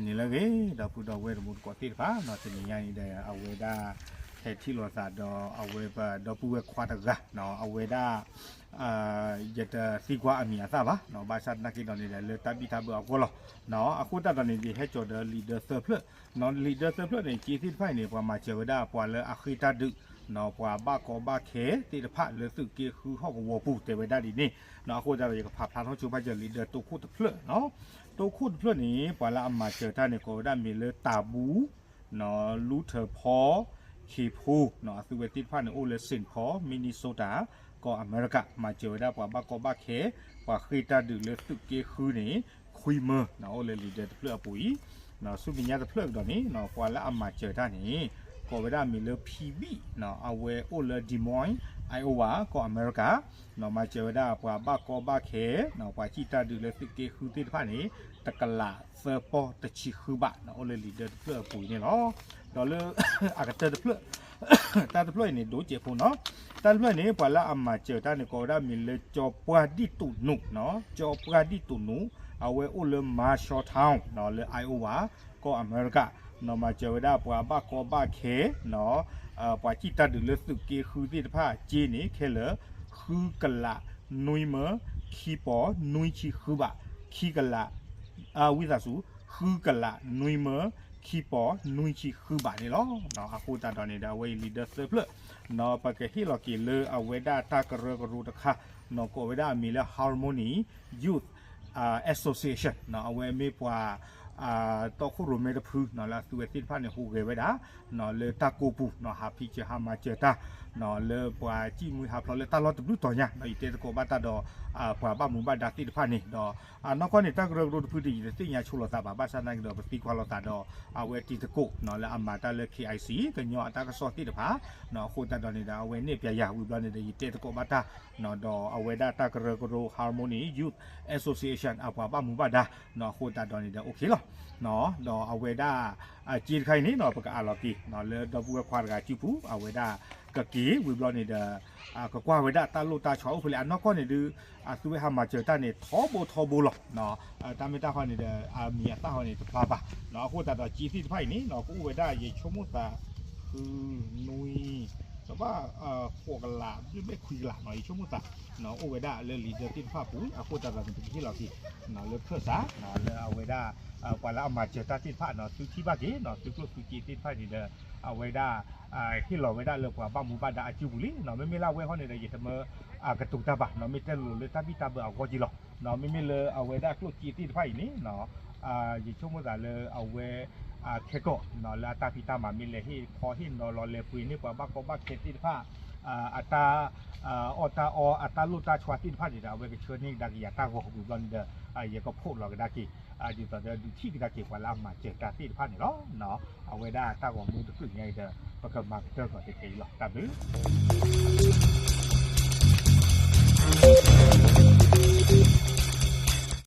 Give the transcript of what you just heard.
န့ၣ်လၢအဂ့ၤ ဒီပုၢ်ဒီဝဲၢ်တံၤသကိးသ့ၣ်တဖၣ်နီၤ, တနံၤညါအံၤဒီး အဝဲဒၣ် ဟဲထံၣ်လိာ်သးဒီးအဝဲပဒီပုၢ်ဝဲၢ်ခွါတဂၤနီၤ, အဝဲဒၣ် ယတသံကွၢ်အမံၤအသၣ်ဘၣ်နီၤ, ဘၣ်ဆၣ်သနာ်က့ဒီးန့ၣ်ဒီး လၢတၢ်ဘံၣ်တၢ်ဘၢအဂီၢ်လီၤ. အဃိသတးဒီးန့ၣ် ယဟဲကၠီၤဒီး leader သၢဖျၢၣ်နီၤ, leader သၢဖျၢၣ်န့ၣ် က့သ့ၣ်တဖၣ်အံၤန့ၣ် ပှၤမၤစၢၤဝဲဒၣ်ပှၤလၢအဃ့ၢ်တၢ်ဒုးနီၤ, ပှၤဘၣ်ကီဘၣ်ခဲသ့ၣ်တဖၣ်လၢသုးက့ဃုဟီၣ်ကဝီၤပူၤ တဲဝဲဒၣ်ဒ်န့ၣ်နီၤ. အဃိသတးဒီး ယကဖးဖျါထီၣ်ဆိပာ်စၢၤ leader တိခိၣ်တဖျၢၣ်နီၤ, တိခိၣ်တဖျၢၣ်န့ၣ် ပှၤလၢအမၤစၢၤတၢ်န့ၣ် ကိးဝဲဒၣ်မံၤလၢတၤဘူ နီၤ, လူထၢဖီ, ခ့ဖိနီၤ, အသုဝဲသ့ၣ်တဖၣ်န့ၣ် အိၣ်လၢ Saint Paul, Minnesota ကီၢ်အမဲရကၤ, မၤစၢၤဝဲဒၣ်ပှၤဘၣ်ကီဘၣ်ခဲ ပှၤဃ့ၢ်တၢ်ဒုးလၢသုးက့ဃုန့ၣ် ခွံမၢနီၤ, အိၣ်လၢ leader တဖျၢၣ်အပူၤအံၤနီၤ. ဆူမဲာ်ညါတဖျၢၣ်ကဒီးန့ၣ်နီၤ, ပှၤလၢအမၤစၢၤတၢ်န့ၣ် ကိးဝဲဒၣ်မံၤလၢ ဖံဘံၣ်နီၤ, အဝဲအိၣ်လၢ Des Moines, Iowa ကီၢ်အမဲရကၤနီၤ, မၤစၢၤဝဲဒၣ်ပှၤဘၣ်ကီဘၣ်ခဲနီၤ, ပှၤဃ့ၢ်တၢ်ဒုးလၢသုးက့ဃုသ့ၣ်တဖၣ်န့ၣ် တကလးသၢပီၢ်တဆံဃုဘးနီၤ, အိၣ်လၢ leader တဖျၢၣ်အပူၤအံၤန့ၣ်လီၤ. ဒီးလၢအကတၢၢ်တဖျၢၣ် တၢ်တဖျၢၣ်အံၤန့ၣ် ဒိၣ်စဲးဖိနီၤ, တၢ်တဖျၢၣ်အံၤန့ၣ် ပှၤလၢအမၤစၢၤတၢ်န့ၣ် ကိးဝဲဒၣ်မံၤလၢ ကၠီၤပှၢ်ဒံၣ်တိၣ်နူးနီၤ, ကၠီၤပှၢ်ဒံၣ်တိၣ်နူး, အဝဲအိၣ်လၢ Marshalltown နီၤ, လၢ Iowa ကီၢ်အမဲရကၤနီၤ, မၤစၢၤဝဲဒၣ်ပှၤဘၣ်ကီဘၣ်ခဲနီၤ, ပှၤဃ့ၢ်တၢ်ဒုးလၢသုးက့ဃုသ့ၣ်တဖၣ်က့န့ၣ် ခဲလၢာ် ဃုကလးနွံမၢ ခံပီၢ်နွံဆံဃုဘး, ခံကလး ဝံသးစူၤ ဃုကလးနွံမၢ ခံပီၢ်နွံဆံဃုဘးန့ၣ်လီၤ. အဃိသတးဒီးန့ၣ်ဒီး အဝဲအံၤ leader သၢဖျၢၣ်နီၤ, ပကဟ့ၣ်လီၤက့ၤလၢအဝဲဒၣ်တၢ်ကရၢကရိတခါနီၤ, ကိးဝဲဒၣ်အမံၤလၢ Harmony Youth Association နီၤ, အဝဲမ့ၢ်ပှၤ တီခိၣ်ရိၣ်မဲတဖုနီၤ, လၢအသုဝဲသ့ၣ်တဖၣ်န့ၣ် ဟူးဂဲၤဝဲဒၣ်နီၤ, လၢတၢ်ကိးပူၤနီၤ, ဟးဖံးစၢၤဟးမၤစၢၤတၢ်နီၤ, လၢပှၤစံၣ်မှံဟးဖျိးလၢတၢ်လီၢ်တဘျုးတီၤညါနီၤ, ယတဲသကိးဘၣ်တၢ်ဒီး ပှၤဘၣ်မူဘၣ်ဒါသ့ၣ်တဖၣ်န့ၣ်ဒီး အနီၢ်ကီၢ်န့ၣ် တၢ်ကရၢကရိတဖုဒ်အံၤ ယတသ့ၣ်ညါဆိလီၤသးဘၣ်, ဘၣ်ဆၣ်သနာ်က့ဒီး ပသံကွၢ်လိာ်သးဒီး အဝဲတံၤသကိးနီၤ, လၢအမၤတၢ်လၢ KIC ကညီအတၢ်ကစီၣ်သ့ၣ်တဖၣ်နီၤ, အဃိသတးဒီးန့ၣ်ဒီး အဝဲနဲၣ်ပျဲယၤဝံၤဘျီန့ၣ်ဒီး ယတဲသကိးဘၣ်တၢ်နီၤ, ဒီးအဝဲဒၣ်တၢ်ကရၢကရိ Harmony Youth Association အပှၤဘၣ်မူဘၣ်ဒါနီၤ, အဃိသတးဒီးန့ၣ်ဒီး OK လီၤ. ဒီးအဝဲဒၣ် က့တခါအံၤန့ၣ်နီၤ, ပကအးလီၤက့ၤနီၤ, လၢဒီပုၢ်ဝဲၢ်ခွါတဂၤစုပူၤ အဝဲဒၣ်ကက့ၤဝံၤဘျီန့ၣ်ဒီး ကကွၢ်ဝဲဒၣ်တၢ်လိၣ်တၢ်ဆီအိၣ်ဖဲလဲၣ်, အနီၢ်ကီၢ်န့ၣ်ဒုး အသုဝဲဟးမၤစၢၤတၢ်န့ၣ် ထီဘိထီဘိလီၤ. တၢ်မ့ၢ်တၢ်ဟီန့ၣ်ဒီး အမံၤအသၣ်ဟီန့ၣ် တဖျါဘၣ်နီၤ, အဃိသတးဒီး က့သ့ၣ်တဖၣ်အံၤန့ၣ်နီၤ, ကအိၣ်ဝဲဒၣ် ယဆိကမိၣ်သး ဃုနွံ တဘၣ် ဃိးကလး မ့မ့ၢ်ခွံကလးနီၤ, ယဆိကမိၣ်သး အိၣ်ဝဲဒၣ်လၢ leader သ့ၣ်တဖၣ်အပူၤ, အဃိသတးဒီးန့ၣ် ပကဟ့ၣ်လီၤက့ၤနီၤ လၢခၢၣ်စးနီၤ, လၢအဝဲဒၣ် ပှၤလၢအမၤစၢၤတၢ်သ့ၣ်တဖၣ်နီၤ, သုထံၣ်ဘၣ်က့ၤနီၤ, သုကျိၣ်သုစ့သ့ၣ်တဖၣ်န့ၣ်ဒီး အဝဲဒၣ် ဟ့ၣ်လီၤဝဲဒၣ်လၢပှၤဘၣ်မူဘၣ်ဒါအစုပူၤလံနီၤ, မ့မ့ၢ်လၢအဝဲဟီန့ၣ်ဒီး ယတမၢ ကတိၤတၢ်ဘၣ်နီၤ, မ့ၢ်တဲလိၤလိၤလၢတၢ်ဘံၣ်တၢ်ဘၢအဂီၢ်က့လီၤ. မ့မ့ၢ်လၢအဝဲဒၣ်ကျိၣ်စ့သ့ၣ်တဖၣ်အံၤန့ၣ်နီၤ, ယဆိကမိၣ်သးလၢအဝဲ ခဲကိာ်နီၤ, လၢအတၢ်ဖံးတၢ်မၤမ့ၢ်လဲၤဟ့ၣ်ခီဟ့ၣ်နီၤလီၤ လဲၤပှ့ၤန့ၢ်ပှၤဘၣ်ကီဘၣ်ခဲသ့ၣ်တဖၣ် အတၢ် အီၣ်တၢ်အီ အတၢ်လိၣ်တၢ်ဆီသ့ၣ်တဖၣ်န့ၣ်ဒီး အဝဲကဆှၢန့ၢ်ကဒါက့ၤယၤတၢ်ဂီၤဝံၤဘျီန့ၣ်ဒီး ယကဖီၣ်လီၤကဒါက့ၤ ဒ်သိးဒီးဒုးထံၣ်ကဒါက့ၤပှၤလၢအမၤစၢၤတၢ်သ့ၣ်တဖၣ်န့ၣ်လီၤ. အဝဲဒၣ်တၢ်ဂီၤမူတကုၢ်ညါအံၤဒီး ပကမၤကတၢၢ်ကီးတကဲအံၤလီၤ. တၢ်ဘျုး